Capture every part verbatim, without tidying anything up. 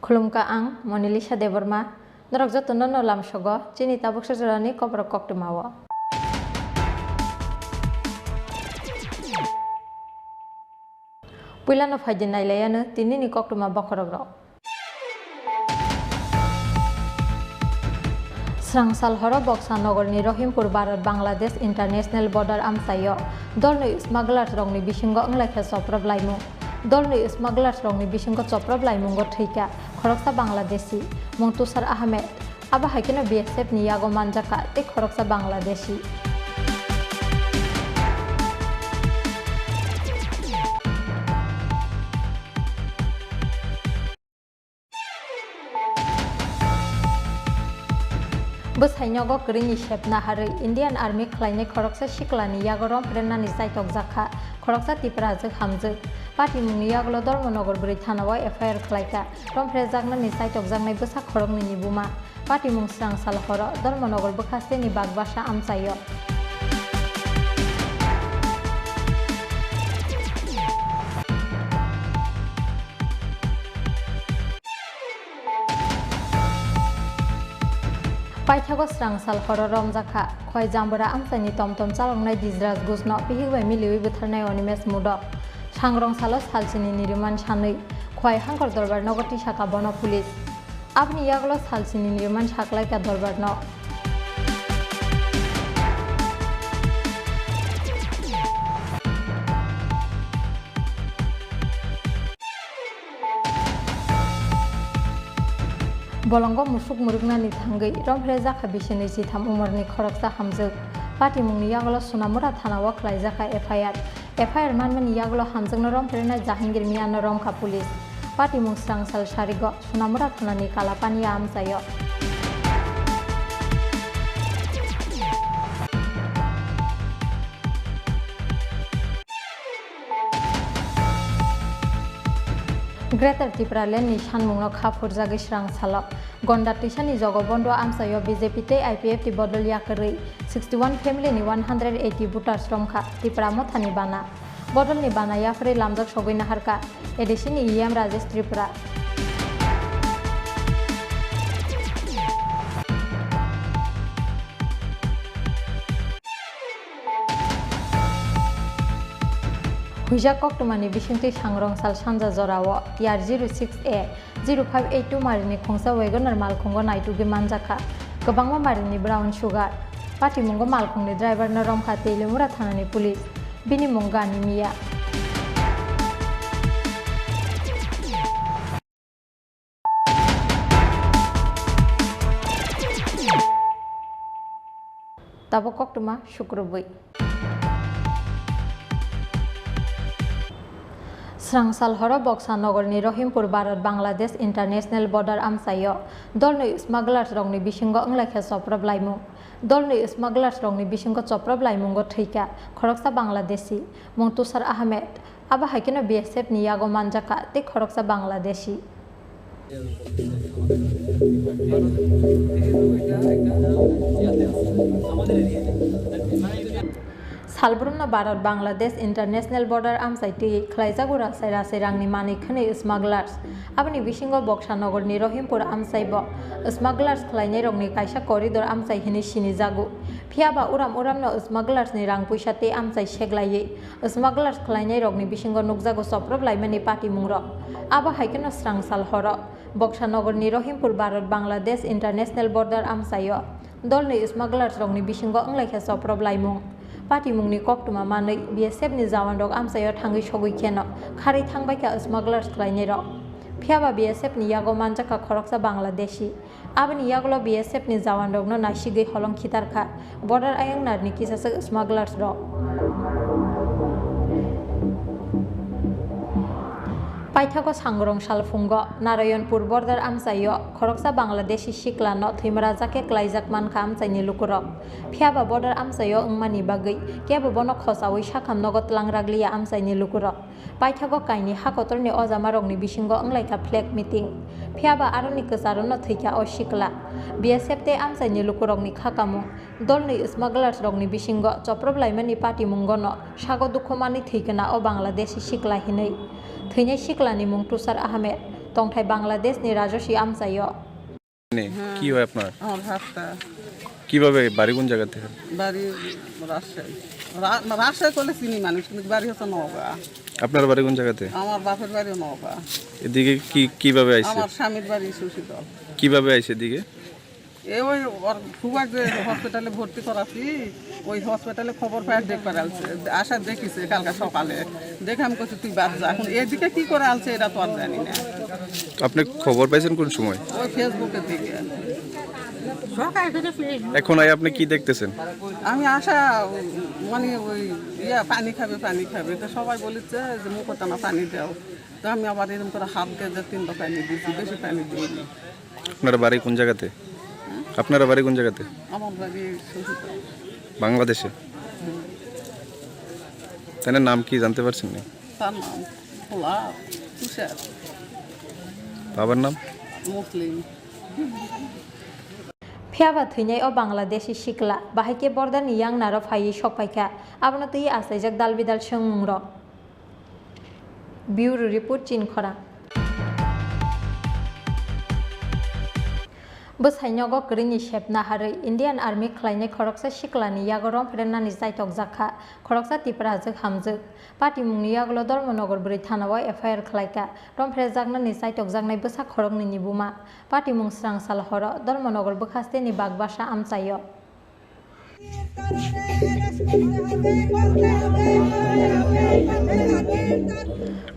Khulumkha ang Monalisa Debbarma. Norok jotono no lamsogo chini tabuksa jorani koborok koktwmao. Puilano phaidi nailaiano tinini koktwma bokhorokrok. Srang sal horo Boksa Nogorni Rohimpur Bharat Bangladesh International Border amchaio dolni smugglers rokni bisingo wnglaikha choprop laimung. Dolni smugglers rokni bisingo choprop laimungo thwikha khoroksa Bangladeshi, mung Tusar Ahmed. Abo hai kheno B S F ni yago manjakha tei khoroksa Bangladeshi. Bwsai nogo kwrwini sepna harwi Indian Army khlainai khoroksa siklani yago romphrenani chaitokjakha khoroksa Tiprajwk hamjwk. Patimungni yagulo Dharmanagar bwrwi thanao F I R khlaikha. Romphrejaknani chaitokjaknai bwsa khoroknwini buma. Patimung srang sal horo Dharmanagar bwkhasteni Bagbasa amchaio. Paithago srang sal horo romjakha. Khwai Jambura amchaini tomtom chaloknai Dijraj Gusno bihik bai miliwi butharnai Animesh Mudok. Sangrong salo salsini niriman sanwi Khwai Hangkor Dorbar nogo tisakha bono police. Aboni yagulo salsini niriman saklaikha Dorbar no. Bolongo musuk mwrwknani thangwi romphrejakha bisinwi chitham umorni khoroksa hamjwk. Patimungni yagulo Sonamura thanao khlaijakha F I R. F I R manmani yagulo hamjakno romphrenai Jahangir Miano romkha police. Patimung srang sal sarigo Sonamura thanani Kalapania amchaio. Greater Tipraland ni sanmungno kha phurjagwi srang salo Gonda twisani Jogobondo amchaio B J P tei I P F T bodol yakarwi sixty one family ni one hundred eighty voters romkha Tipra Mothani bana. Bodolni bana yapharwi lamjak sogwi naharkha A D C ni E M Rajesh Tripura. Huijak koktwmani bisingtwi sangrong sal sanja jorao T R zero six A zero five eight two marini khungsa Wagoner malkhungo naitugwi manjakha kwbangma marini brown sugar. Patimungo malkhungni driverno romkha Teliamura thanani police. Bini mung Gani Miya. Tabuk koktwma sukrubwi. Srang sal horo Boksa Nogorni Rohimpur Bharat Bangladesh International Border amchaio dolni smugglers rokni bisingo wnglaikha choprop laimung. Dolni smugglers rokni bisingo choprop laimungo thwikha khoroksa Bangladeshi, mung Tusar Ahmed. Abo hai kheno B S F ni yago manjakha tei khoroksa Bangladeshi. Salbrumno Bharat Bangladesh International Border amchai twi khlaijago rasai rasai rangni manwi khwnwi smugglers. Aboni bisingo Boksa Nogorni Rohimpur amchai bo smugglers khlainairokni kaisa corridor amchai hwnwi sinijago. Phiyaba uram uramno smugglers ni rang puisa tei amchai seklaiwi Smugglers khlainairokni bisingo nukjago choprop laimani patimungrok. Abo hai kheno srang sal horo Boksa Nogorni Rohimpur Bharat Bangladesh International Border amchaio dolni smugglers rokni bisingo wnglaikha choprop laimung. Patimungni koktwma manwi B S F ni jawanrok amchaio thangwi sogwi kheno kharwi thangbaikha smugglers khlainairok. Phiyaba B S F ni yago manjakha khoroksa Bangladeshi. Aboni yagulo B S F ni jawanrokno naisigwi holong khitarkha border ayang narni kisaswk smugglers rok. Paithago sangrong salphungo Narayanpur border amchaio khoroksa Bangladeshi siklano thwimara jake klaijak mankha amchaini lukurok. Phiyaba border amchaio wngmani bagwi kebo bono khochaui sakham nogo tlangraglia amchaini lukurok. Paithago kaini hakotorni ojamarokni bisingo wnglaikha flag meeting. Phiyaba aroni kwcharono thwikha o sikla. B S F tei amchaini lukurokni khakamung, dolni smugglers rokni bisingo choprop laimani patimungono sago dukhu manwi thwikha o Bangladeshi sikla hinwi. Thwinai siklani mung Tusar Ahmed. tongthai Bangladeshni Rajoshi amchaio. নেই। হ্যাঁ। কি হয় আপনার? আমার ভাতটা। কিভাবে, বাড়ি কোন জায়গাতে? বাড়ি রাজশাহী। রা-, রাজশাহী করলে চিনি মানুষ, কিন্তু বাড়ি হচ্ছে নওগাঁ। আপনার বাড়ি কোন জায়গাতে? আমার বাপের বাড়িও নওগাঁ। এদিকে কি, কিভাবে আইছে? আমার স্বামীর বাড়ি শশীদল। কিভাবে আইছে এদিকে? এ ওই ওর ফুয়াকে হসপিটালে ভর্তি করাছি, ওই হসপিটালে খবর পায় দেখবার আলছে, আশা দেখিছে কালকে সকালে, দেখে আমি কইছি, "তুই বাদ যা।" এখন এদিকে কি করে আলছে এটা তো আর জানি না। আপনি খবর পাইছেন কোন সময়? ওই ফেসবুকের দিকে। এখন আই আপনি কি দেখতেছেন? আমি আশা, মানে, ওই ইয়া, পানি খাবে, পানি খাবে, তো সবাই বলেছে যে, "মুখে টানা পানি দাও।" তো আমি আবার এরকম করে হাত দিয়ে যে তিনবার পানি দিয়েছি, বেশি পানি দিইনি। আপনার বাড়ি কোন জায়গাতে? আপনার বাড়ি কোন জায়গাতে? আমার বাড়ি সুজিত। বাংলাদেশে? হুম। তার নাম কি জানতে পারছেন নি? তার নাম ভোলা তুষার। বাবার নাম? মুসলিম। Phiya ba thwinai o Bangladeshi sikla, bahai khe bordani yang naro phaiwi sok paikha, abono twiwi achaijak dal bidal swngmungrok. Bureau Report, Chinkhorang. Bwsai nogo kwrwini sep naharwi Indian Army khlainai khoroksa siklani yago romphrenani chaitokjak kha, khoroksa Tiprajwk hamjwk. Patimungni yagulo Dharmanagar bwrwi thanao F I R khlaikha, romphrejaknani chaitokjaknai bwsa khoroknwini buma. Patimung swrang sal horo Dharmanagar bwkhasteni Bagbasa amchaio.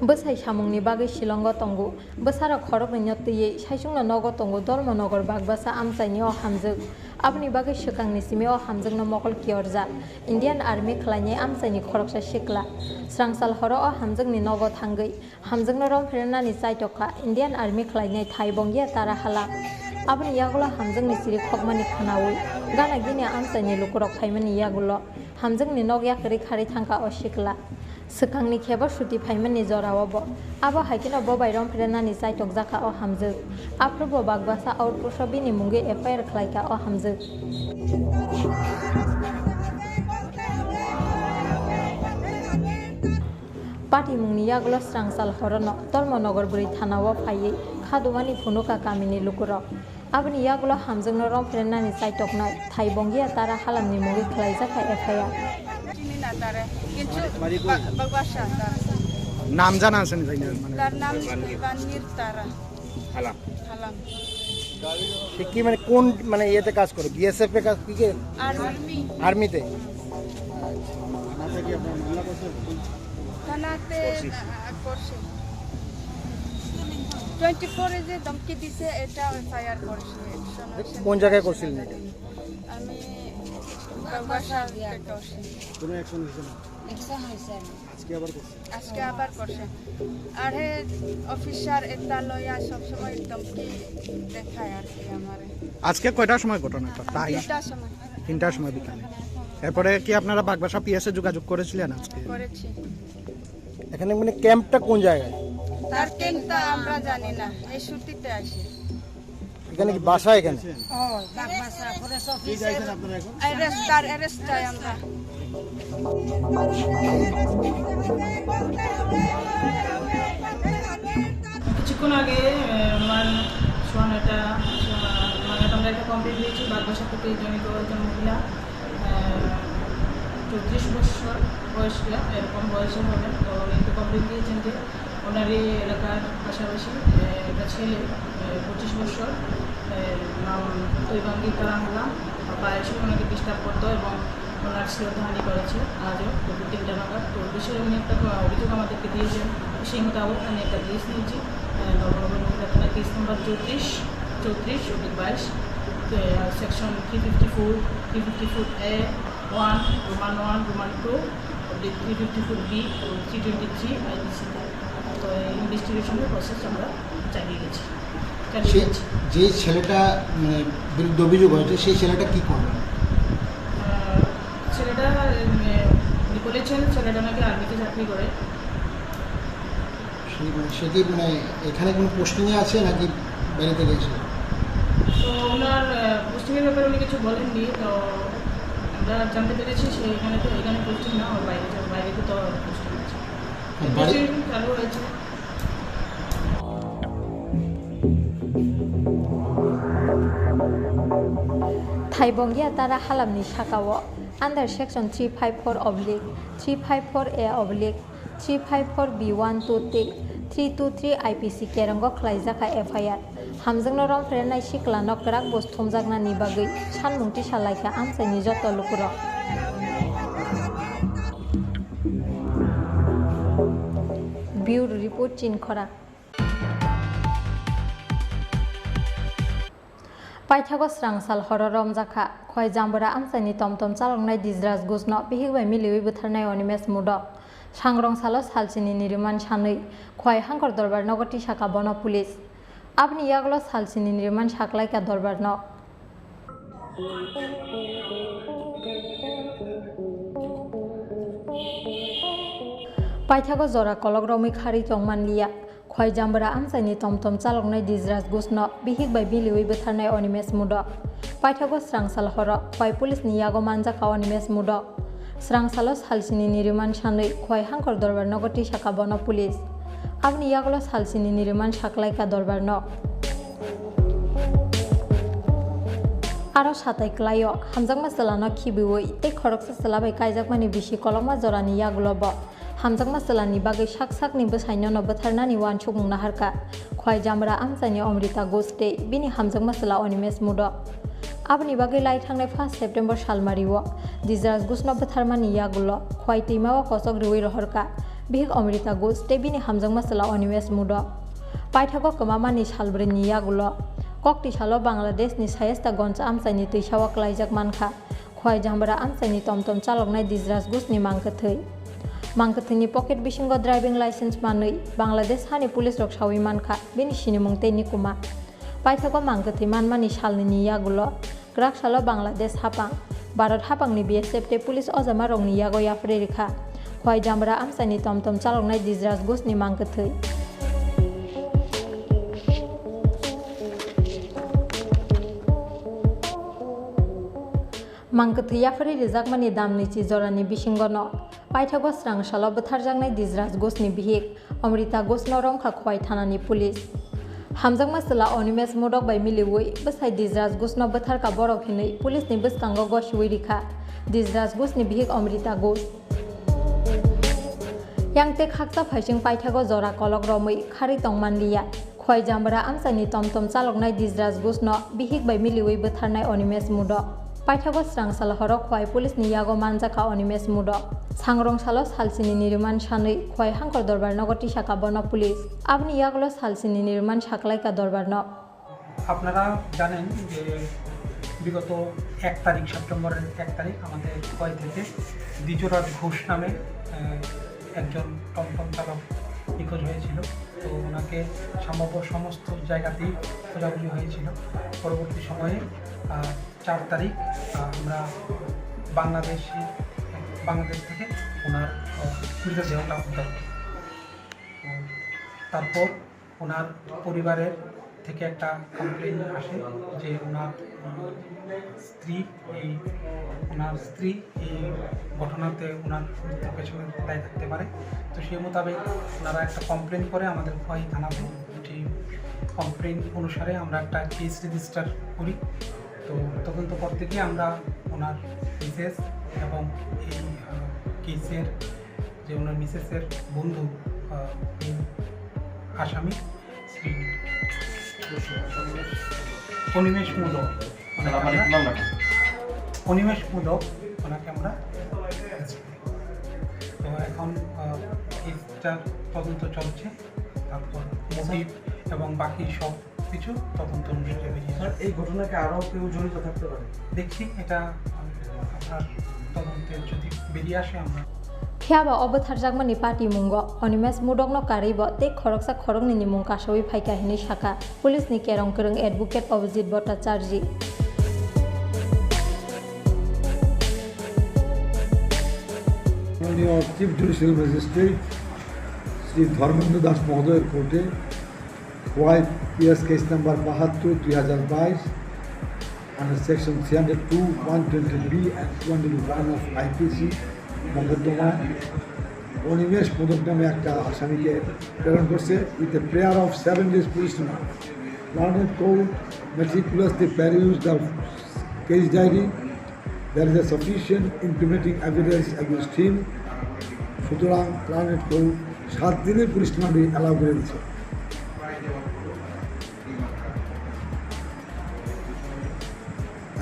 Bwsai samungni bagwi Shillongo tongo. Bwsarok khoroknwino twiwi saichungno nogo tongo Dharmanagar Bagbasa amchaini o hamjwk. Aboni bagwi swkangni simi o hamjwkno mokol kiyorjak Indian Army khlainai amchaini khoroksa sikla. Swrang sal horo o hamjwkni nogo thangwi hamjwkno romphrenani chaitokha Indian Army khlainai Thaibongia Tara Halam. Aboni yagulo hamjwkni chiri khokmani khwnawi gana gini amchaini lukurok phaimani yagulo hamjwkni nok yakarwi kharwi thangkha o sikla. Swkangni khe bo suti phaimani jorao bo. Abo hai kheno bo bai romphrenani chaitokjakha o hamjwk. Aphuru bo Bagbasa outpost-o bini mungwi F I R khlaikha o hamjwk. Patimungni yagulo swrang sal horono Dharmanagar bwrwi thanao phaiwi khadumani phunukha kamini lukurok. Aboni yagulo hamjwkno romphrenani chaitoknai Thaibongia Tara Halamni mungwi khlaijakha F I R. চিনি না তারে, কিন্তু বাড়ি কই? বা-, বাগবাসা তার। নাম জানা আছে নি ভাই? মানে তার নাম ইবানির তারা। হালাম। হালাম। সে কি মানে কোন মানে ইয়েতে কাজ করে? বিএসএফ এ কাজ কি কি? আর্মি। আর্মিতে? থানাতে, আ, করছে। টোয়েন্টি ফোর এ যে ধমকি দিছে, এটা এফআইআর করছে। কোন জায়গায় করছিলেন এটা? আমি বাগবাসা থেকে করছি। কোনো অ্যাকশন হয়েছে না? অ্যাকশন হয়েছে না। আজকে আবার করছে? আজকে আবার করছে। আর হে অফিসার এটা লয়া সবসময় ধমকি দেখায় আর কি আমারে। আজকে কয়টার সময় ঘটনাটা? তাই? তিনটার সময়। তিনটার সময় বিকালে। এরপরে কি আপনারা বাগবাসা পিএসএ যোগাযোগ করেছিলেন আজকে? করেছি। এখানে মানে ক্যাম্পটা কোন জায়গায়? তার ক্যাম্পটা আমরা জানি না, এই ছুটিতে আসি। এখানে কি বাসা এখানে? ও, বাগবাসা ফরেস্ট অফিসের। এই রেস্ট, তার অ্যারেস্ট চাই আমরা। কিছুক্ষণ আগে, আহ, আমার সোয়ান একটা, আহ, মানে আমরা একটা কমপ্লেন পেয়েছি বাগবাসা থেকে জনৈক একজন মহিলা, আহ, চৌত্রিশ বছর বয়স, এরকম বয়সে হবে। তো উনি তো কমপ্লেন দিয়েছেন যে ওনার এই এলাকার পাশাপাশি, আহ, একটা ছেলে, আহ, পঁচিশ বছর, আহ, নাম তৈবাঙ্গি তারাহালা, প্রায়শই ওনাকে ডিস্টার্ব করতো এবং ওনার শ্রদ্ধাহানি করেছে আজও দুপুর তিনটা নাগাদ। তো বিষয়ে উনি একটা, আহ, অভিযোগ আমাদেরকে দিয়েছেন, সেই মোতাবেক আমি একটা কেস নিয়েছি, আহ, নবনগর মহিলা থানা কেস নাম্বার চৌত্রিশ, চৌত্রিশ অব্লিক বাইশ, ah, section three fifty four, three fifty four A one, roman one, roman two, oblique three fifty four B এবং থ্রি টোয়েন্টি থ্রি আইপিসিতে। তো এই ইনভেস্টিগেশনের প্রসেস আমরা চালিয়ে গেছি, চালিয়ে সেই যাচ্ছি। যে ছেলেটা, মানে, বিরুদ্ধে অভিযোগ হয়েছে, সেই ছেলেটা কি করলো? আহ, ছেলেটা, উম, উনি বলেছেন ছেলেটা নাকি আর্মিতে চাকরি করে। সে, মানে, সে কি, মানে, এখানে কোনো পোস্টিংয়ে আছে নাকি বাইরে থেকে এসে? তো ওনার, আহ, পোস্টিংয়ের ব্যাপারে উনি কিছু বলেননি, তো আমরা জানতে পেরেছি সে এখানে তো, এখানে পোস্টিং না, ওর বাইরে, বাইরে তো পোস্টিং আছে। হ্যাঁ, বাড়ি- ইনভেস্টিগেশন চালু হয়েছে। Thaibongya Tara halamni sakao under section three five four oblique three five four A oblique three five four B one two three three two three I P C kerongo khlaijak kha F I R. Hamjakno romphrenai siklano kwrak buj thumjaknani bagwi sanmung tisa lai kha amchaini joto lukurok. Bureau Report, Chinkhora. Paithago srangsal horo romjakha, Khwai Jambura amchaini tomtom chaloknai Dijraj Gushno bihik bai miliwi butharnai Animesh Mudok. Sangrong salo salchini ni remand sanwi Khwai Hangkor Dorbar nogo tisakha bono police. Aboni yagulo salchini ni remand saklaikha Dorbar nok. Paithago jora kolok romwi kharwi tongmanliya. Khwai Jambura amchaini tomtom chaloknai Dijraj Gushno bihik bai miliwi butharnai Animesh Mudok. Paithago srangsal horo Khwai police ni yago manjakha Animesh Mudok. Srangsalo salchini ni remand sanwi Khwai Hangkor Dorbar nogo tisakha bono police. Aboni yagulo salchini ni remand saklaikha Dorbar nok. Aro satai kwlaio, hamjakma chwlano khibiwi tei khoroksa chwla bai kaijakmani bisi kolokma jorani yagulo bo hamjakma chwlani bagwi sak sakni bwsainono bwtharnani uansukmung naharkha Khwai Jambura amchaini Amrita Ghosh tei bini hamjakma chwla Animesh Mudok. Aboni bagwi lai thangnai first September salmario Dijraj Gushno bwtharmani yagulo Khwai twimao kochok riwi rohorkha bihik Amrita Ghosh tei bini hamjakma chwla Animesh Mudok. Paithago kwmamani salbrwini yagulo kokti salo Bangladeshni Sayesta Gonj amchaini twisao klaijak mankha Khwai Jambura amchaini tomtom chaloknai Dijraj Gushni mangkwthwi. Mangkwthwini pocket bisingo driving license manwi Bangladesh hani police rok sawi mankha bini sinimung tei nikuma. Paithago mangkwthwi manmani salnwini yagulo kwrak salo Bangladesh hapang, Bharat hapangni B S F tei police ojamarokni yago yapharwi rikha Khwai Jambura amchaini tomtom chaloknai Dijraj Gushni mangkwthwi. Mangkwthwi yapharwi rijakmani damni chi jorani bisingono paithago srangsalo bwtharjaknai Dijraj Gushni bihik Amrita Gushno romkha Khwai thanani police. Hamjakma chwla Animesh Mudok bai miliwi bwsai Dijraj Gushno bwtharkha borok hinwi police ni bwskango gosiwi rikha Dijraj Gushni bihik Amrita Gush. Yang tei khaksa phaising paithago jora kolok romwi kharwi tongmanliya. Khwai Jambura amchaini tomtom chaloknai Dijraj Gushno bihik bai miliwi bwtharnai Animesh Mudok. Paithago srangsal horo Khwai police ni yago manjakha Animesh Mudok. Sangrong salo salchini ni remand sanwi Khwai Hangkor Dorbar nogo tisakha bono police. Aboni yagulo salchini ni remand saklaikha Dorbar nok. আপনারা জানেন যে বিগত এক তারিখ, সেপ্টেম্বরের এক তারিখ আমাদের খোয়াই থেকে দ্বিজরাজ ঘোষ নামে, আহ, একজন টমটম চালক নিখোঁজ হয়েছিল। তো ওনাকে সম্ভাব্য সমস্ত জায়গাতেই খোঁজাখুঁজি হয়েছিল। পরবর্তী সময়ে, আহ, চার তারিখ, আহ, আমরা বাংলাদেশে, বাংলাদেশ থেকে ওনার, আহ, মৃতদেহটা উদ্ধার করি। তো তারপর ওনার পরিবারের থেকে একটা কমপ্লেইন আসে যে ওনার, উম, স্ত্রী এই, ওনার স্ত্রী এই ঘটনাতে ওনার মৃত্যুর পেছনে দায়ী থাকতে পারে। তো সেই মোতাবেক ওনারা একটা কমপ্লেইন করে আমাদের খোয়াই থানাতে, একটি কমপ্লেইন অনুসারে আমরা একটা কেস রেজিস্টার করি। তো তদন্ত করতে গিয়ে আমরা ওনার মিসেস এবং এই, আহ, কেসের যে ওনার মিসেসের বন্ধু, আহ, এই আসামি শ্রী অনিমেষ মোদক, ওনাকে আমরা, অনিমেষ মোদক, ওনাকে আমরা অ্যারেস্ট করি। তো এখন, আহ, কেসটার তদন্ত চলছে, তারপর মোটিভ এবং বাকি সব কিছু তদন্ত অনুসারে বেরিয়ে আসবে। স্যার, এই ঘটনাকে আরও কেউ জড়িত থাকতে পারে? দেখছি, এটা, আহ, আপনার তদন্তে যদি বেরিয়ে আসে আমরা Phiya ba o bwtharjakmani patimungo Animesh Mudokno karwi bo tei khoroksa khoroknwini mung kasawi phaikha hinwi sakha police ni kerong kwrwng advocate Abhijit Bhattacharjee. মাননীয় চিফ জুডিশিয়াল ম্যাজিস্ট্রেট শ্রী ধর্মেন্দ্র দাস মহোদয়ের কোর্টে খোয়াই পিএস কেস নাম্বার বাহাত্তর দুই হাজার বাইশ under section three hundred two, one twenty B and two hundred one of I P C মকদ্দমায় অনিমেষ মোদক নামে একটা আসামিকে প্রেরণ করছে with a prayer of seven days police remand. Learned court meticulously perused the Case diary, there is a sufficient incriminating evidence against him. সুতরাং planet court সাত দিনের পুলিশ রিমান্ডে অ্যালাউ করে দিয়েছে।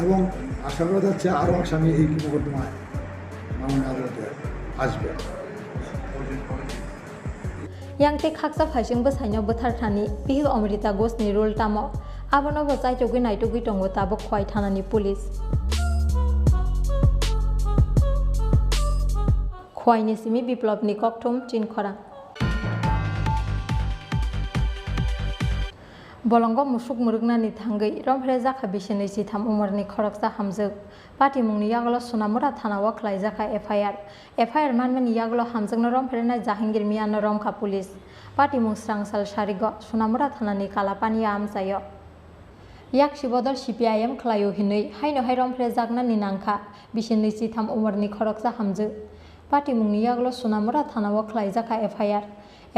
এবং আশা করা যাচ্ছে আরও আসামি এই মোকদ্দমায় মাননীয় আদালতে আসবে। Yang tei khaksa phaising bwsaino bwthar thani bihik Amrita Ghoshni role tamo? Abono bo chaitugwi naitugwi tongo tabuk Khwai thanani police. Khwaini simi Biplopni kokthum chinkhorang. Bolongo musuk mwrwknani thangwi romphre jakha bisini chitham umorni khoroksa hamjwk. Patimungni yagulo Sonamura thanao khlaijak kha F I R. F I R manmani yagulo hamjakno romphrenai Jahangir Miano romkha police. Patimung srangsal sarigo Sonamura thanani Kalapani amchaio. Yaksi bodol C P I M khlaio hinwi haino hai romphrejaknani nangkha bisini chitham umorni khoroksa hamjwk. Patimungni yagulo Sonamura thanao khlaijak kha F I R.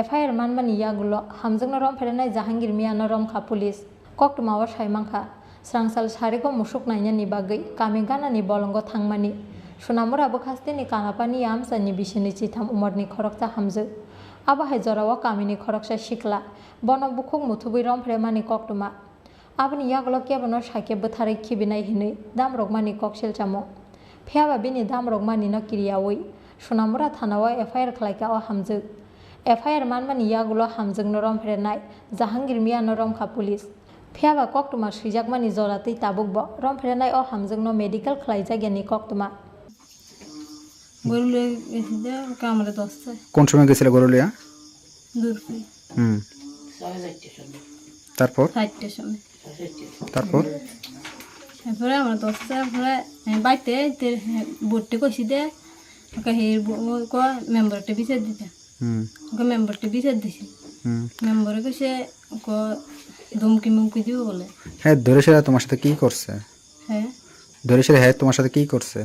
F I R manmani yagulo hamjakno romphrenai Jahangir Miano romkha police. Koktwmao sai mankha, srangsal sarigo musuk nainani bagwi kami ganani bolongo thangmani. Sonamura bwkhasteni Kalapani amchaini bisini chitham umorni khoroksa hamjwk. Abo hai jorao kamini khoroksa sikla, bono bukhuk muthubwi romphre mani koktwma. Aboni yagulo kebono sakhe bwtharwi khibinai hinwi damrokmani kok silchamo. Phiyaba bini damrokmanino kiriyaui Sonamura thanao F I R khlaikha o hamjwk. F I R manmani yagulo hamjwkno romphrenai Jahangir Miano romkha police. Phiyaba koktwma swijakmani jora twi tabukbo romphrenai o hamjwkno medical khlaijakyani koktwma. গরু লয়ে গেছি যে, ওকে আমরা দশটায় কোন সময় গেছিলে গরু লইয়া? দুপুরে। হুম। তারপর? চারটের সময়। তারপর? তারপরে আমরা দশটার পরে আমি বাড়িতে আইতে, হ্যাঁ, বইতে কইছি দে, ওকে হে ব-, ও ক-, মেম্বারটা বিচার দিতে। হুম। ওকে মেম্বারটা বিচার দিছি। হুম। মেম্বারে কইছে, ক-, ধমকি মমকি দিব বলে। হ্যাঁ, ধরে সেরা তোমার সাথে কি করছে? হ্যাঁ। ধরে সেরা হ্যাঁ তোমার সাথে কি করছে?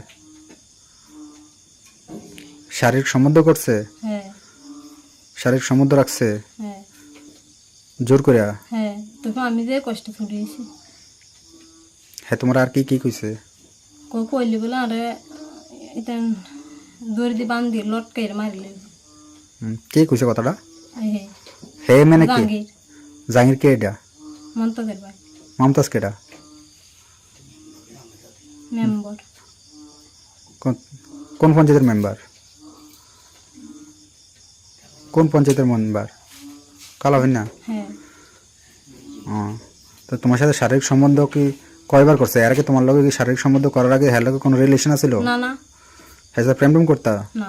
শারীরিক সম্বন্ধ করছে? হ্যাঁ। শারীরিক সম্বন্ধ রাখছে? হ্যাঁ। জোর করে? হ্যাঁ, তখন আমি যে কষ্ট ছুটিয়েছি। হ্যাঁ, তোমার আর কি কি কইছে? ক-, কইলে বলে আরে এটা দড়ি দিয়ে বান্ধি লটকাই মারিলে। হুম, কে কইছে কথাটা? এই হে। হে মানে কে? জাহাঙ্গীর। জাহাঙ্গীর কে এটা? মমতাজের ভাই। মমতাজ কেটা? মেম্বার। কোন, কোন পঞ্চায়েতের মেম্বার? কোন পঞ্চায়েতের মেম্বার? কালাভন্না? হ্যাঁ। ও, তো তোমার সাথে শারীরিক সম্বন্ধ কি কয়বার করছে? এর আগে তোমার লগে কি শারীরিক সম্বন্ধ করার আগে হের লগে কোনো রিলেশন আছিল? না, না। হের সাথে প্রেম টেম করতা? না।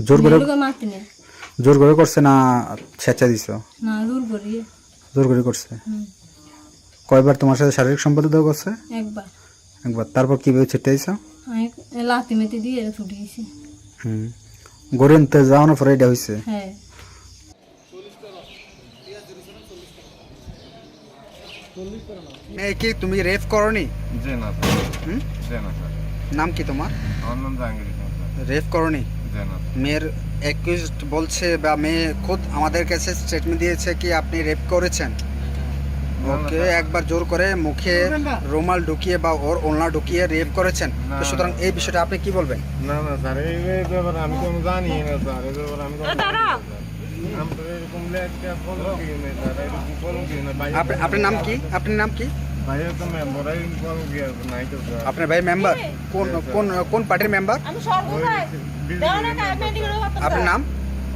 জোর করে? মেয়ের লগে মারতে নেই। জোর করে করছে না স্বেচ্ছা দিছো? না, জোর করিয়ে। জোর করে করছে? হুম। কয়বার তোমার সাথে শারীরিক সম্বন্ধ করছে? একবার। একবার। তারপর কিভাবে ছিটকাইছো? আমি লাথি মেথি দিয়ে ছুটি গেছি। হুম। গড়ে আনতে যাওয়ানোর পরে এটা হয়েছে? হ্যাঁ। মেয়ে কি তুমি রেপ করনি? জি না, স্যার। হুম? জি না, স্যার। নাম কি তোমার? আমার নাম জাহাঙ্গীর হোসেন, স্যার। রেপ করনি? জি না, স্যার। মেয়ের অ্যাকিউজড বলছে বা মেয়ে খুদ আমাদের কাছে স্টেটমেন্ট দিয়েছে কি আপনি রেপ করেছেন? না, না, ওকে স্যার। একবার জোর করে মুখে রুমাল ঢুকিয়ে বা ওর ওড়না ঢুকিয়ে রেপ করেছেন। না, তো সুতরাং না, এই স্যার। বিষয়টা আপনি কি বলবেন? না, না, স্যার, এই, এই ব্যাপারে আমি কোনো জানি না, স্যার। এই ব্যাপারে আমি কোনো এ, জানি না, দাঁড়াও। স্যার। আমরা এরকম লেখা বলো কি না, স্যার? এরকম বলো কি না? ভাই, আপনি, আপনার নাম কি? আপনার নাম কি? ভাই, তো মেম্বার, আমি বলো কি আর নাই তো, স্যার। আপনার ভাই মেম্বার? কোন, জি, স্যার। কোন, কোন পার্টির মেম্বার? আমি সর্বদাই ওই বিজেপি দেওয়ানা মেম্বার, কার মেন্ডিং স্যার। আপনার নাম?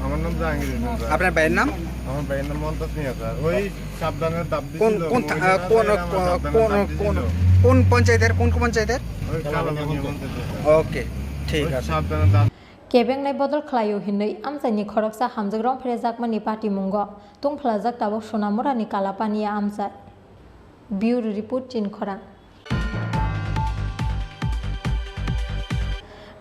আমার নাম জাহাঙ্গীর হোসেন, স্যার। আপনার ভাইয়ের নাম? আমার ভাইয়ের নাম মন্তাজ মিয়া, স্যার। ওই সাবধানের দাব কোন, দিছিল, কোন থা-, মহিলারা কোন, এরা আমার কোন, সাবধানের কোন, দাব কোন, দিছিল। কোন পঞ্চায়েতের? কোন, কোন পঞ্চায়েতের? ওই কালাপানি পঞ্চায়েত, স্যার। ওকে, ঠিক ওই আছে। সাবধানের দাব Kebengnai bodol khlaio hinwi amchaini khoroksa hamjwk romphrejakmani patimungo tungphlajak tabuk Sonamurani Kalapania amchai. Bureau Report, Chinkhorang.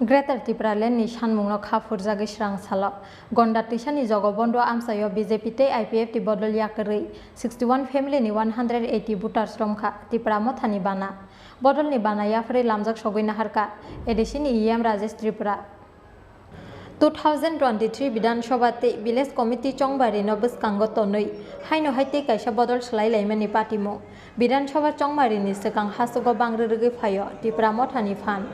Greater Tipraland ni sanmungno kha phurjagwi srang salo Gonda twisani Jogobondo amchaio B J P tei I P F T bodol yakarwi sixty one family ni one hundred eighty voters romkha Tipra Mothani bana. Bodolni bana yapharwi lamjak sogwi naharkha A D C ni E M Rajesh Tripura. Two thousand twenty-three Bidhan Sabha tei Village Committee chongbari no bwskango tonwi haino hai tei kaisa bodol swlai laimani patimung. Bidhan Sabha chongmari ni swkang hasogo bang rwrwgwi phaio Tipra Motha ni phan.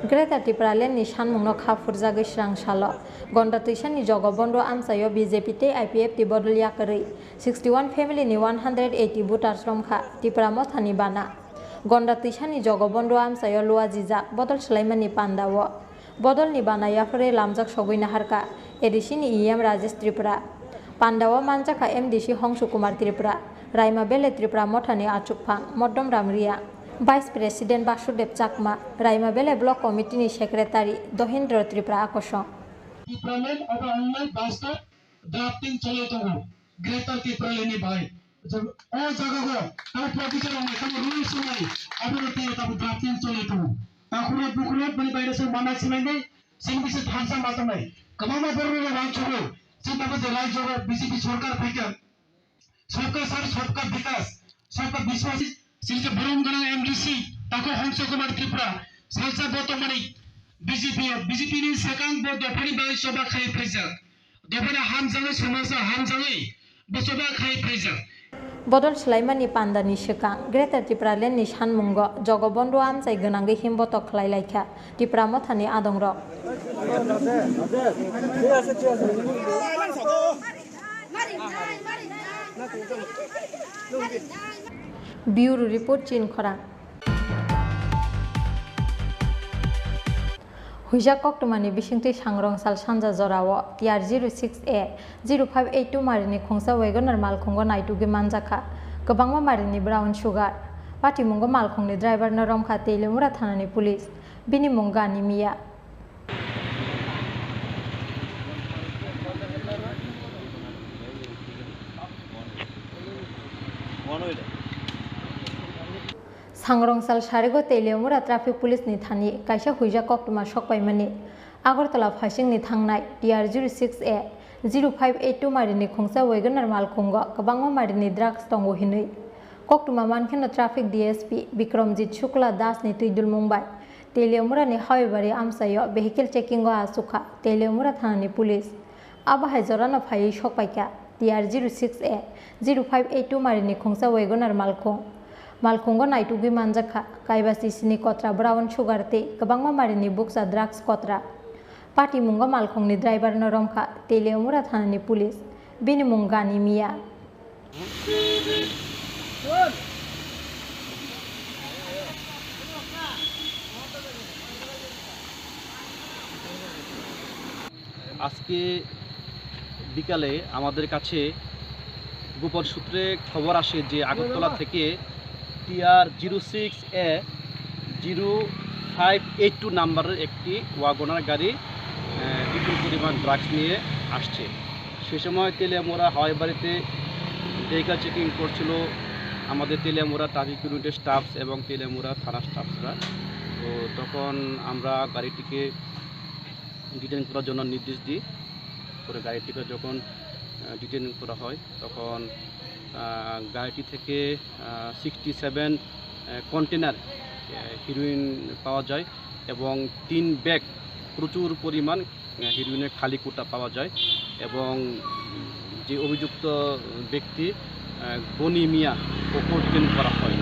Greater Tipraland ni sanmung no kha phurjagwi srang salo. Gonda Twisa ni Jogobondhu amchaio B J P tei I P F T bodol yakarwi sixty one family ni one hundred eighty voters romkha Tipra Motha ni bana. Gonda Twisa ni Jogobondhu amchaio luajijak bodol swlaimani panda o. Bodolni bana yapharwi lamjak sogwi naharkha A D C ni E M Rajesh Tripura. Pandao manjakha M D C Hongshu Kumar Tripura, Raima Bele Tripura Mothani achukphang Modom Ramria, Vice President Basudev Chakma, Raima Bele Block Committee ni Secretary Dohindra Tripura akosong. Tipraland obo wngnai bus stop drafting cholwi tongo, Greater Tipraland ni bai. O jaga o tamo provision wngnai, tamo rules wngnai, abono tei tamo drafting cholwi tongo. Takhurok bukhurok bini baire se manai swlainai, sini bisi thansa ma tongnai. Kwbangma borok rok rang chugo, chini tamo je raijo o B J P sorkar phaikha, sabka saath sabka vikas, sabka vishwas, sini je borom gwnang M D C, takhuk Hongso Kumar Tripura, salsa bo tongmani B J P o, B J P ni swkang bo dophani bagwi choba khai phaijak. Dophani hamjagwi somajno hamjagwi bo choba khai phaijak. Bodol swlaimani pandani swkang Greater Tipraland ni sanmungo Jogobondhu amchai gwnangwi himbotok khlai laikha Tipra Mothani adongrok. Bureau Report, Chinkhorang. Huijak koktwmani bisingtwi Sangrongsal sanja jorao T R zero six A zero five eight two marini khungsa Wagoner malkhungo naitugwi manjakha kwbangma marini brown sugar. Patimungo malkhungni driverno romkha Teliamura thanani police. Bini mung Gani Miya. Sangrongsal sarigo Teliamura Traffic Police ni thani kaisa huijak koktwma sokpaimani. Agartala phaisingni thangnai T R zero six A zero five eight two marini khungsa Wagoner malkhungo kwbangma marini drugs tongo hinwi koktwma mankheno Traffic D S P Bikromjit Shukla Das ni twidulmung bai Teliamura ni Hawibari amchaio vehicle checking o achukha Teliamura thanani police. Abo hai jorano phaiwi sokpaikha T R zero six A zero five eight two marini khungsa Wagoner malkhung. Malkhungo naitugwi manjakha kaiba sisini kotra brown sugar tei kwbangma marini bukcha drugs kotra. Patimungo malkhungni driverno romkha Teliamura thanani police. Bini mung Gani Miya. আজকে বিকালে আমাদের কাছে গোপন সূত্রে খবর আসে যে আগরতলা থেকে T R zero six A zero five eight two নাম্বারের একটি ওয়াগনার গাড়ি, আহ, বিপুল পরিমাণ ড্রাগস নিয়ে আসছে। সে সময় তেলিয়ামুড়া হাওয়াই বাড়িতে ভেহিকল চেকিং করছিল আমাদের তেলিয়ামুড়া ট্রাফিক ইউনিটের স্টাফস এবং তেলিয়ামুড়া থানা স্টাফসরা। তো তখন আমরা গাড়িটিকে ডিটেন করার জন্য নির্দেশ দিই। পরে গাড়িটিকে যখন, আহ, ডিটেন করা হয়, তখন, আহ, গাড়িটি থেকে, আহ, সিক্সটি সেভেন, আহ, কন্টেনার, আহ, হিরোইন পাওয়া যায় এবং তিন ব্যাগ প্রচুর পরিমাণ, আহ, হিরোইনের খালি কোটা পাওয়া যায় এবং যে অভিযুক্ত ব্যক্তি, আহ, গনি মিয়া, ওকেও ডিটেন করা হয়।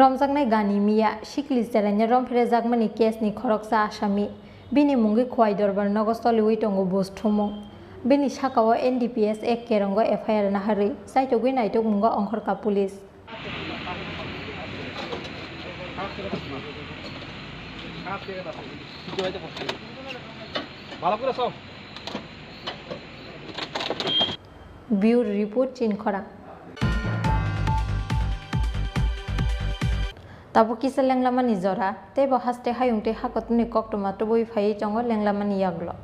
Romjaknai Gani Miya sikli chelaina romphrejakmani case ni khoroksa asami. Bini mungwi Khowai Dorbar nogo choliwi tongo buj thumung. Bini sakao N D P S Act kerongo F I R naharwi chaitogwi naitokmungo ongkhorkha police. Bureau Report, Chinkhorang. Tabuk kisa lenglamani jora, tei bo haste hayung tei hakotuni koktwma tubui phaiwi tongo lenglamani yagulo.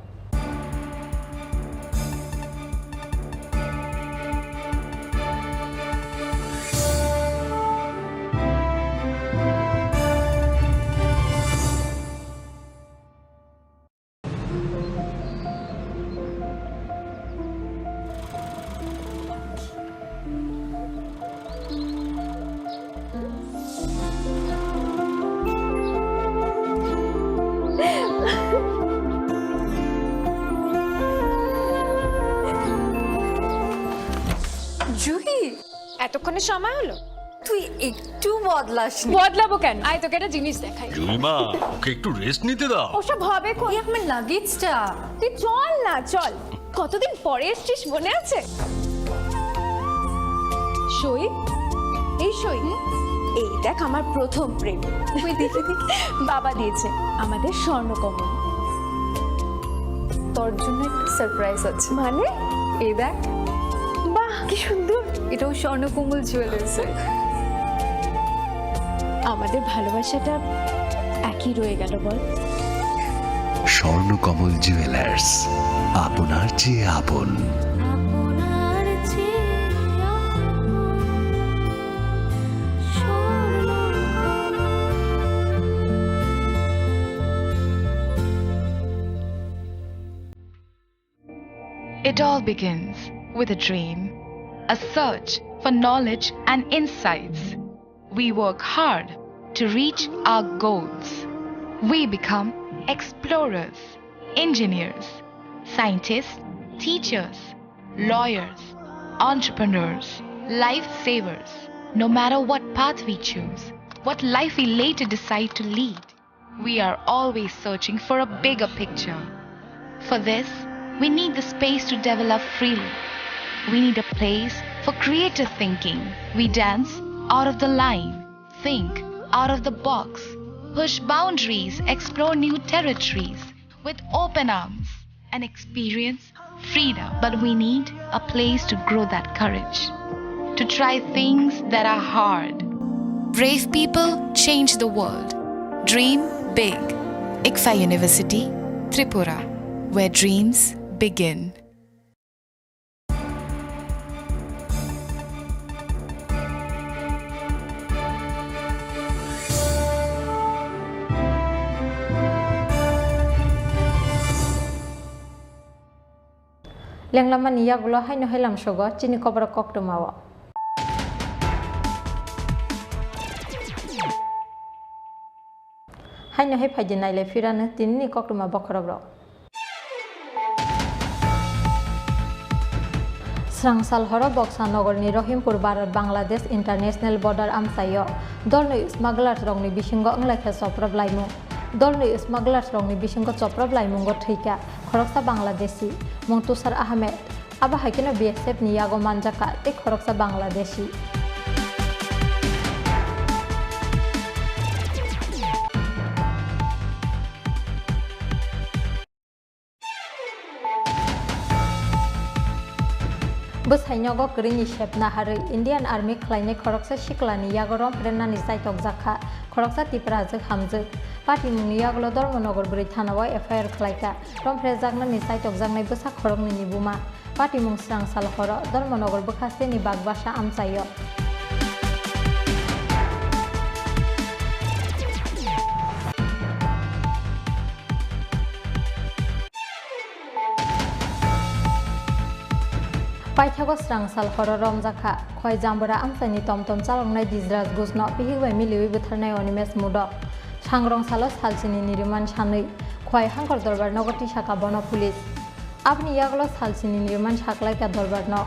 মানে সময় হলো। তুই একটু বদলাস নি। বদলাবো কেন? আয়, তোকে একটা জিনিস দেখাই। জুইমা, ওকে একটু রেস্ট নিতে দাও। ওসব হবে কোন? এই আমার লাগেজটা। তুই চল না, চল। কতদিন পরে এসছিস, মনে আছে? সই, এই সই। এই দেখ, আমার প্রথম প্রেম। ওই দেখি, দেখি। বাবা দিয়েছে, আমাদের স্বর্ণকমল। তোর জন্য একটা সারপ্রাইজ আছে। মানে? এই দেখ। বাহ, কি সুন্দর। এটাও স্বর্ণকমল জুয়েলার্সের। আমাদের ভালোবাসাটা একই রয়ে গেল, বল? স্বর্ণকমল জুয়েলার্স, আপনার চেয়ে আপন। আপনার চেয়ে আপন। It all begins with a dream, a search for knowledge and insights. We work hard to reach our goals. We become explorers, engineers, scientists, teachers, lawyers, entrepreneurs, lifesavers. No matter what path we choose, what life we later decide to lead, we are always searching for a bigger picture. For this, we need the space to develop freely. We need a place for creative thinking. We dance out of the line, think out of the box, push boundaries, explore new territories with open arms, and experience freedom. But we need a place to grow that courage, to try things that are hard. Brave people change the world. Dream big. ICFAI University, Tripura, where dreams begin. Lenglamani yagulo haino hailam sogo chini koborok koktwmao. Haino hai phaidi nailai phirano tinini koktwma bokhorokrok. Srangsal horo Boksa Nogorni Rohimpur Bharat Bangladesh International Border amchaio dolni smugglers rokni bisingo wnglaikha choprop laimung. Dolni smugglers rokni bisingo choprop laimungo thwikha khoroksa Bangladeshi, mung Tusar Ahmed. Abo hai kheno B S F ni yago manjakha tei khoroksa Bangladeshi. Bwsai nogo kwrwini sepna harwi Indian Army khlainai khoroksa siklani yago romphrennani chaitokjakha khoroksa Tiprajwk hamjwk. Patimungni yagulo Dharmanagar bwrwi thanao F I R khlaikha romphrjaknani chaitokjaknai bwsa khoroknwini buma. Patimung srangsal horo Dharmanagar bwkhasteni Bagbasa amchaio. Paithago srangsal horo romjakha Khwai Jambura amchaini tomtom chaloknai Dijraj Gujno bihik bai miliwi butharnai Animesh Mudok. Sangrong salo salsini niriman sanwi Khwai Hangkor Dorbar nogo tisakha bono police. Aboni yagulo salsini niriman saklaikha Dorbarno.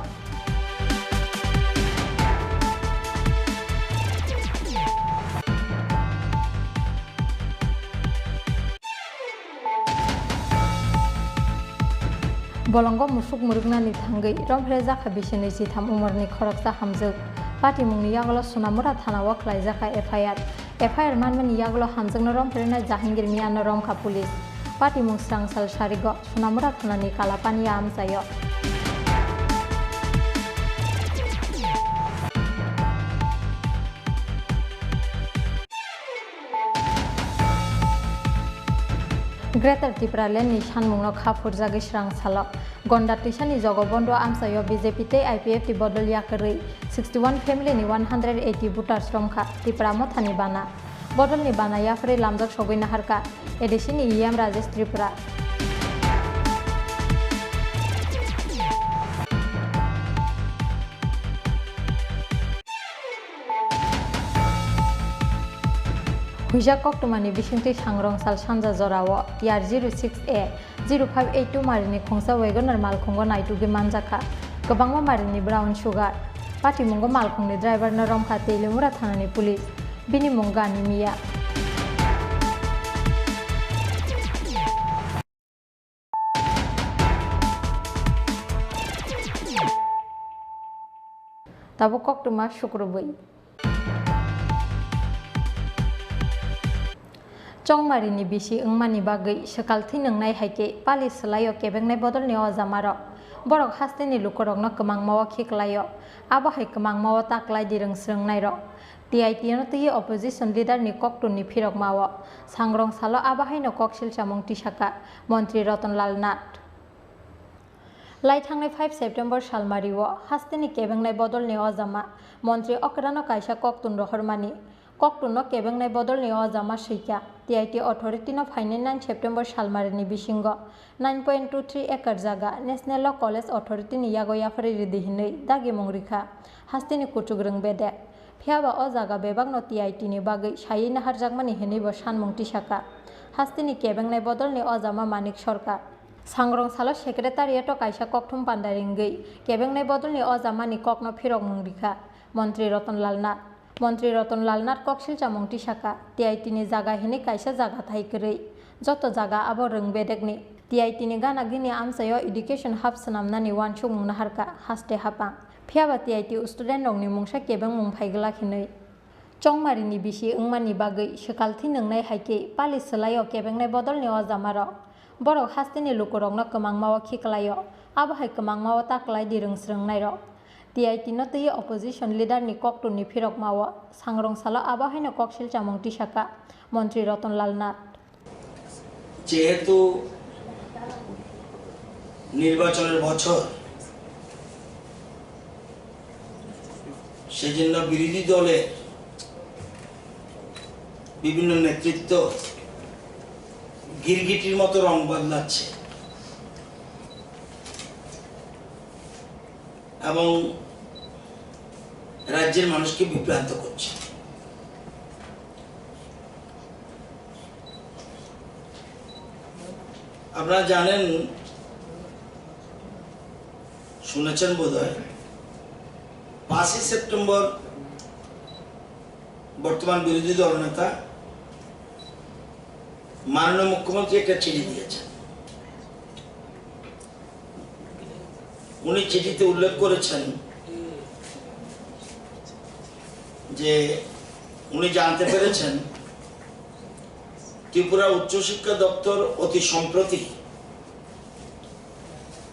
Bolongo musuk mwrwknani thangwi romphrejak kha bisi nwi chitham umorni khoroksa hamjwk. Patimungni yagulo Sonamura thanao khlaijakha F I R. F I R manmani yagulo hamjakno romphrenai Jahangir Miano romkha police. Patimung srangsal sarigo Sonamura thanani Kalapania amchaio. Greater Tipraland ni sanmungno kha phurjagwi srangsalo Gonda twisani Jogobondo amchaio B J P tei I P F T bodol yakarwi sixty one family ni one hundred eighty voters romkha Tipra Mothani bana. Bodolni bana yapharwi lamjak sogwi naharkha A D C ni E M Rajesh Tripura. Huijak koktwmani bisingtwi sangrong sal sanja jorao T R zero six A zero five eight two marini khungsa Wagoner malkhungo naitugwi manjakha kwbangma marini brown sugar. Patimungo malkhungni driver no romkha Teliamura thanani police, bini mung Gani Miya. Tabuk koktwma sukrubwi. Chongmarini bisi wngmani bagwi swkal thwi nwngnai hai khe pali swlaio kebengnai bodolni o jamarok. Borok hasteni lukurokno kwmangma-o khiklaio, abo hai kwmangma-o ta kwlai di rwngsrwngnairok. T I T no twiwi opposition leader ni koktwmni phirokma-o sangrong salo abo haino kok silchamung tisaka Montri Ratan Lal Nath. Lai thangnai five September salmari-o hasteni kebengnai bodolni o jama Montri okrano kaisa koktwm rohormani. Koktwmno kebengnai bodolni o jama swikha. T I T authority no phainai nine September salmarini bisingo nine point two three acre jaga National Law College Authority ni yago yapharwi ridi hinwi dagimung rikha hasteni kuchukrwng bedek. Phiyaba o jaga bebakno T I T ni bagwi saiwi naharjakmani hinwibo sanmung tisaka hasteni kebengnai bodolni o jama Manik Sarkar. Sangrong salo secretariat o kaisa kokthum panda ringwi kebengnai bodolni o jamani kokno phirokmung rikha Montri Ratan Lal Nath. Montri Ratan Lal Nath kok silchamung tisaka, T I T ni jaga hinwi kaisa jaga thai kwrwi. Joto jaga abo rwng bedekni. T I T ni gana gini amchaio education hub swnamnani uansukmung naharkha haste hapang. Phiyaba T I T student rokni mungsa kebengmung phai glak hinwi. Chongmarini bisi wngmani bagwi swkal thwi nwngnai hai khe pali swlaio kebengnai bodolni o jamarok. Borok hasteni lukurokno kwmangma-o khiklaio, abo hai kwmangma-o ta kwlai di rwngsrwngnairok. T I T no twiwi opposition leader ni koktwmni phirokma-o sangrong salo abo haino kok silchamung tisaka Montri Ratan Lal Nath. যেহেতু নির্বাচনের বছর, সেজন্য বিরোধী দলের বিভিন্ন নেতৃত্ব গিরগিটির মতো রং বদলাচ্ছে এবং রাজ্যের মানুষকে বিভ্রান্ত করছে। আপনারা জানেন, শুনেছেন বোধহয়, পাঁচই সেপ্টেম্বর বর্তমান বিরোধী দলনেতা মাননীয় মুখ্যমন্ত্রী একটা চিঠি দিয়েছেন। উনি চিঠিতে উল্লেখ করেছেন যে উনি জানতে পেরেছেন ত্রিপুরা উচ্চশিক্ষা দপ্তর অতি সম্প্রতি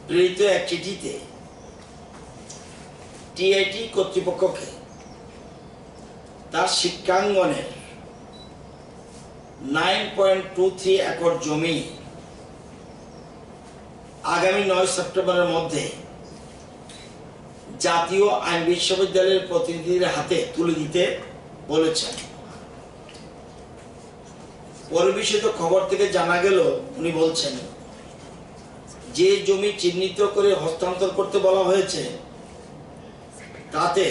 প্রেরিত এক চিঠিতে টিআইটি কর্তৃপক্ষকে তার শিক্ষাঙ্গনের nine point two three acre জমি আগামী নয় সেপ্টেম্বরের মধ্যে জাতীয় আইন বিশ্ববিদ্যালয়ের প্রতিনিধিদের হাতে তুলে দিতে বলেছেন। পরিবেশিত খবর থেকে জানা গেল, উনি বলছেন, যে জমি চিহ্নিত করে হস্তান্তর করতে বলা হয়েছে, তাতে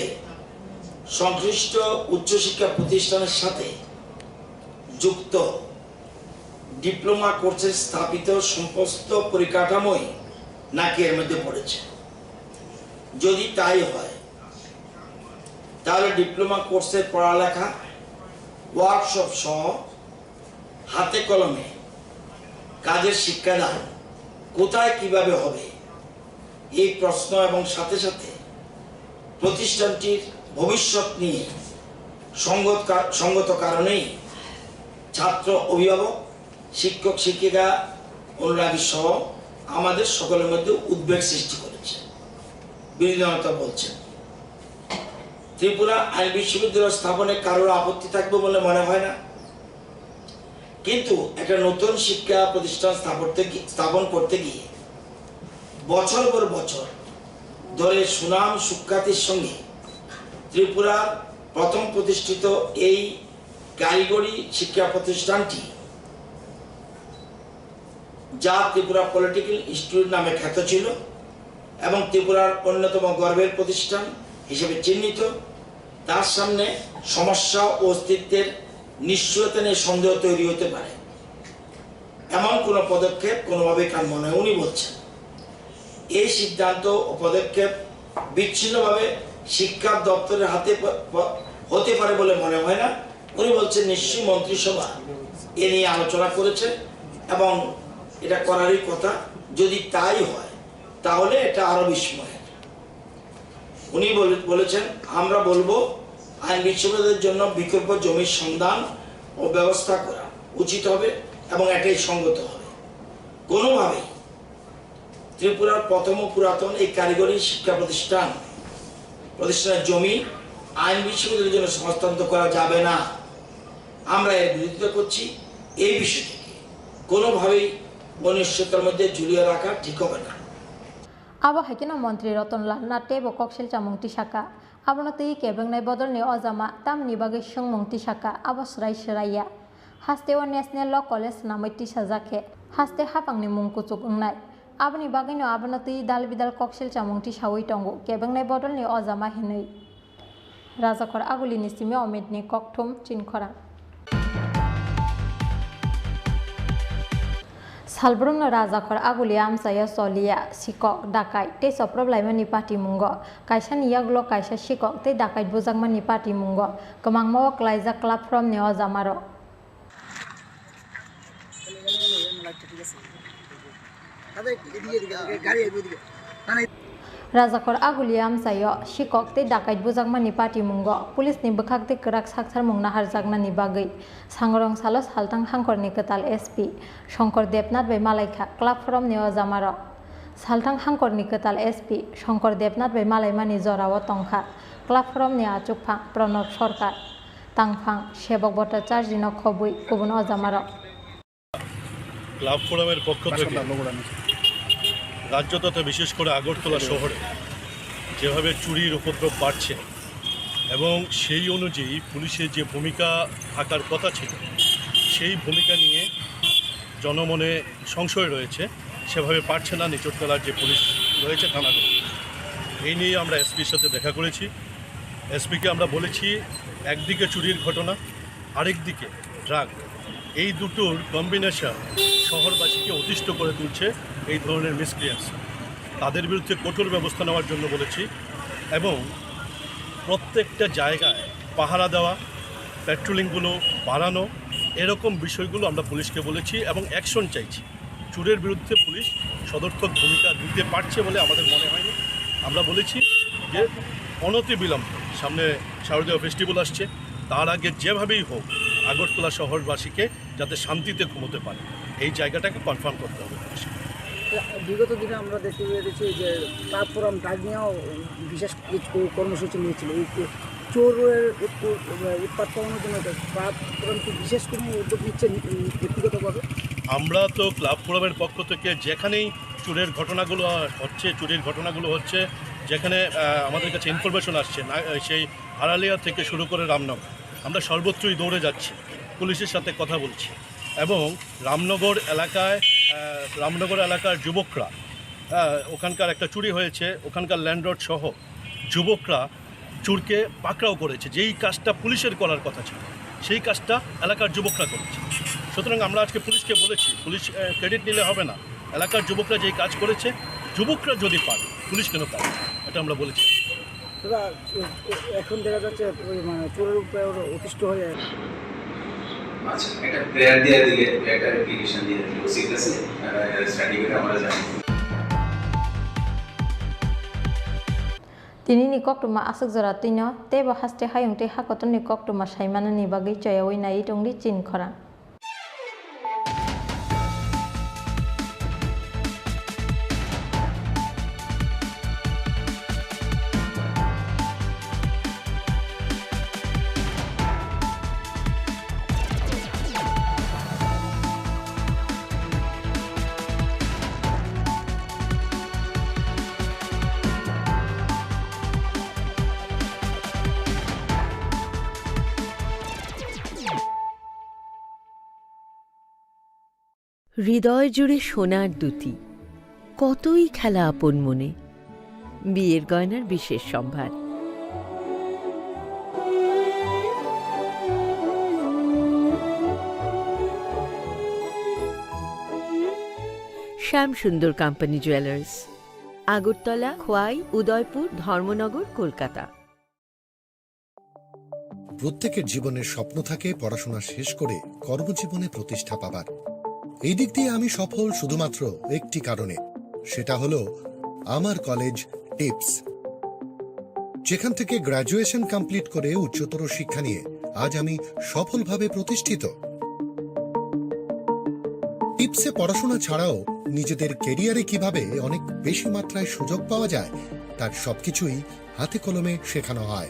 সংশ্লিষ্ট উচ্চশিক্ষা প্রতিষ্ঠানের সাথে যুক্ত ডিপ্লোমা কোর্সের স্থাপিত সমস্ত পরিকাঠামোই নাকি এর মধ্যে পড়েছে। যদি তাই হয়, তাহলে ডিপ্লোমা কোর্সের পড়ালেখা, ওয়ার্কশপ সহ হাতে কলমে কাজের শিক্ষাদান কোথায় কিভাবে হবে, এই প্রশ্ন এবং সাথে সাথে প্রতিষ্ঠানটির ভবিষ্যৎ নিয়ে সঙ্গত কা-, সঙ্গত কারণেই ছাত্র, অভিভাবক, শিক্ষক, শিক্ষিকা, অনুরাগী সহ আমাদের সকলের মধ্যে উদ্বেগ সৃষ্টি করেছে। বিরোধী দলনেতা বলছেন, ত্রিপুরা আইন বিশ্ববিদ্যালয় স্থাপনে কারোর আপত্তি থাকবে বলে মনে হয় না, কিন্তু একটা নতুন শিক্ষা প্রতিষ্ঠান স্থাপন করতে গি-, স্থাপন করতে গিয়ে বছর পর বছর ধরে সুনাম সুখ্যাতির সঙ্গে ত্রিপুরার প্রথম প্রতিষ্ঠিত এই কারিগরি শিক্ষা প্রতিষ্ঠানটি, যা ত্রিপুরা পলিটেকনিক ইনস্টিটিউট নামে খ্যাত ছিল এবং ত্রিপুরার অন্যতম গর্বের প্রতিষ্ঠান হিসেবে চিহ্নিত, তার সামনে সমস্যা ও অস্তিত্বের নিশ্চয়তা নিয়ে সন্দেহ তৈরি হতে পারে। এমন কোনো পদক্ষেপ কোনোভাবেই কাম্য নয়, উনি বলছেন। এই সিদ্ধান্ত ও পদক্ষেপ বিচ্ছিন্নভাবে শিক্ষা দপ্তরের হাতে প-, প-, হতে পারে বলে মনে হয় না। উনি বলছেন নিশ্চয়ই মন্ত্রিসভা এ নিয়ে আলোচনা করেছে এবং এটা করারই কথা। যদি তাই হয়, তাহলে এটা আরো বিস্ময়ের। উনি বলে-, বলেছেন, "আমরা বলবো আইন বিশ্ববিদ্যালয়ের জন্য বিকল্প জমির সন্ধান ও ব্যবস্থা করা উচিত হবে এবং এটাই সঙ্গত হবে।" কোনোভাবেই ত্রিপুরার প্রথম ও পুরাতন এই কারিগরি শিক্ষা প্রতিষ্ঠান, প্রতিষ্ঠানের জমি আইন বিশ্ববিদ্যালয়ের জন্য হস্তান্তর করা যাবে না। আমরা এর বিরোধিতা করছি। এই বিষয়টিকে কোনোভাবেই অনিশ্চয়তার মধ্যে ঝুলিয়ে রাখা ঠিক হবে না। Abo hai kheno Montri Ratan Lal Nath teibo koksil chamung tisaka. Abono twi kebengnai bodolni ojama tamni bagwi swngmung tisaka, abo swrai swraiya. Hasteo National Law College swnamwi tisajak khe, haste haphangni mung kuchuk wngnai. Aboni bagwino abono twi dal bidal koksil chamung tisaui tongo kebengnai bodolni ojama hinwi. Rajakhor Agulini simi Omitni kokthum Chinkhorang. Salbrumno Rajakhor Aguli amchaio choliya sikok, dakai tei choprop laimani patimungo, kaisani yagulo kaisa sikok tei dakait bujakmani patimungo kwmangma o klaijak club phromni ojamarok. Rajakhor Aguli amchaio sikok tei dakait bujakmani patimungo police ni bwkhak tei kwrak saktharmung naharjaknani bagwi Sangrong salo Salthang Hangkhorni kwtal S P Shankar Debnath bai malaikha club phromni ojamarok. Salthang Hangkhorni kwtal S P Shankar Debnath bai malaimani jorao tongkha club phromni achukphang Pranab Sarkar, tangphang Sebok Bhattacharjino khobwi kubun ojamarok. Club ফোরামের পক্ষ থেকে রাজ্য তথা বিশেষ করে আগরতলা শহরে যেভাবে চুরির উপদ্রব বাড়ছে এবং সেই অনুযায়ী পুলিশের যে ভূমিকা থাকার কথা ছিল, সেই ভূমিকা নিয়ে জনমনে সংশয় রয়েছে, সেভাবে পারছে না নিচুতলার যে পুলিশ রয়েছে থানাগুলো। এই নিয়ে আমরা এসপির সাথে দেখা করেছি। এসপিকে আমরা বলেছি, একদিকে চুরির ঘটনা, আরেকদিকে ড্রাগ, এই দুটোর কম্বিনেশন শহরবাসীকে অতিষ্ঠ করে তুলছে। এই ধরনের মিসক্রিয়েন্টস, তাদের বিরুদ্ধে কঠোর ব্যবস্থা নেওয়ার জন্য বলেছি এবং প্রত্যেকটা জায়গায় পাহারা দেওয়া, প্যাট্রোলিংগুলো বাড়ানো, এরকম বিষয়গুলো আমরা পুলিশকে বলেছি এবং অ্যাকশন চাইছি। চুরের বিরুদ্ধে পুলিশ সদর্থক ভূমিকা নিতে পারছে বলে আমাদের মনে হয়নি। আমরা বলেছি যে অনতিবিলম্বে, সামনে শারদীয় ফেস্টিভ্যাল আসছে, তার আগে যেভাবেই হোক আগরতলা শহরবাসীকে যাতে শান্তিতে ঘুমোতে পারে, এই জায়গাটাকে কনফার্ম করতে হবে পুলিশকে। বিগত দিনে আমরা দেখতে পেয়েছি যে ক্লাব ফোরাম ডাক নিয়েও বিশেষ কিছু কর্মসূচি নিয়েছিল। এই যে চোরের উৎপ-, উৎপাত কমানোর জন্য ক্লাব ফোরাম কি বিশেষ কোনো উদ্যোগ নিচ্ছে নি-, ব্যক্তিগতভাবে? আমরা তো ক্লাব ফোরামের পক্ষ থেকে যেখানেই চুরের ঘটনাগুলো হচ্ছে, চুরির ঘটনাগুলো হচ্ছে, যেখানে, আহ, আমাদের কাছে ইনফরমেশন আসছে, না, সেই আড়ালিয়া থেকে শুরু করে রামনগর, আমরা সর্বত্রই দৌড়ে যাচ্ছি, পুলিশের সাথে কথা বলছি এবং রামনগর এলাকায়, আহ, রামনগর এলাকার যুবকরা, আহ, ওখানকার একটা চুরি হয়েছে, ওখানকার ল্যান্ডলর্ড সহ যুবকরা চোরকে পাকড়াও করেছে। যেই কাজটা পুলিশের করার কথা ছিল, সেই কাজটা এলাকার যুবকরা করেছে। সুতরাং আমরা আজকে পুলিশকে বলেছি, পুলিশ, আহ, ক্রেডিট নিলে হবে না, এলাকার যুবকরা যেই কাজ করেছে, যুবকরা যদি পারে, পুলিশ কেন পারে, এটা আমরা বলেছি। দাদা, এ-, এ-, এখন দেখা যাচ্ছে ওই মানে চোরের উপরে ওরা অতিষ্ঠ হয়ে আচ্ছা, একটা প্রেয়ার দিয়ে দিলে, একটা অ্যাপ্লিকেশন দিয়ে দিলে, ঠিক আছে? আহ, স্টাডি করে আমরা জানি। Tinini koktwma aswk jora twino teibo haste hayung tei hakotorni koktwma saimanani bagwi choyaui naiwi tongdi Chinkhorang. হৃদয় জুড়ে সোনার দ্যুতি, কতই খেলা আপন মনে। বিয়ের গয়নার বিশেষ সম্ভার। শ্যাম সুন্দর কোম্পানি জুয়েলার্স। আগরতলা, খোয়াই, উদয়পুর, ধর্মনগর, কলকাতা। প্রত্যেকের জীবনের স্বপ্ন থাকে পড়াশোনা শেষ করে কর্মজীবনে প্রতিষ্ঠা পাবার। এই দিক দিয়ে আমি সফল শুধুমাত্র একটি কারণে, সেটা হলো আমার কলেজ টিপস। যেখান থেকে গ্র্যাজুয়েশন কমপ্লিট করে উচ্চতর শিক্ষা নিয়ে আজ আমি সফলভাবে প্রতিষ্ঠিত। টিপসে পড়াশোনা ছাড়াও নিজেদের ক্যারিয়ারে কিভাবে অনেক বেশি মাত্রায় সুযোগ পাওয়া যায়, তার সবকিছুই হাতে কলমে শেখানো হয়।